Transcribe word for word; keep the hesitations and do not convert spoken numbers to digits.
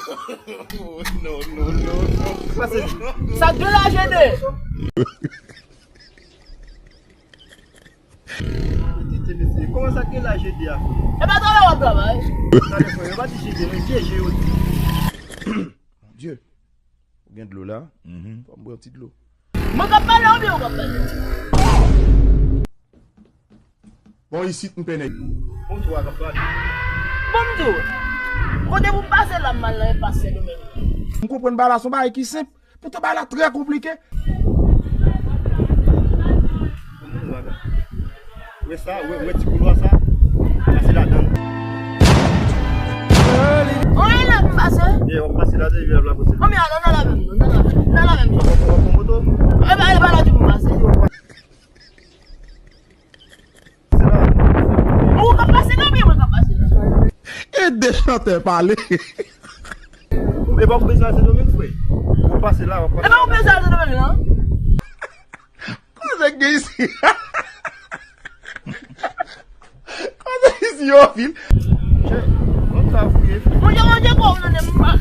Non, non, non, non. Pase. Sa de la G D. Tite, mesye, kòman sa ke la G D a? E pa travay w ap travay. Talè frè, yo pa di G D, men G G yo di. Mon Dieu. Ou gen dlo la? Mhm. Fò m bwè yon ti dlo. Mwen k ap pale oubyen ou k ap pale? Bon, isit, m pè nèg. Bonswa, k ap pale. Bon, m di w, kote pou m pase la, m al nan enpas Sendomeng. M konprann bagay la, se yon bagay ki senp. Poutan bagay la trè konplike. Wè sa, wè, wè ti koulwa sa. Pase ladan l. Anyen la pou m pase. Ye, w ap pase ladan, epi l ap la pase. Anmè, al, al avè m, non, al avè m, al avè m. W ap, w ap pran moto? E pa, e pa la di pou m pase. Ou k ap pase la, oubyen mwen k ap pase la? Ede chantè pale. E pa ou bezwen al Sendomeng, frè. Ou pase la, w ap pase. E pa ou bezwen al Sendomeng, non? Koze gen isi? Koze isi yo, fil? Che, nou ta fouye. Mwen, mwen, mwen, mwen, mwen, mwen.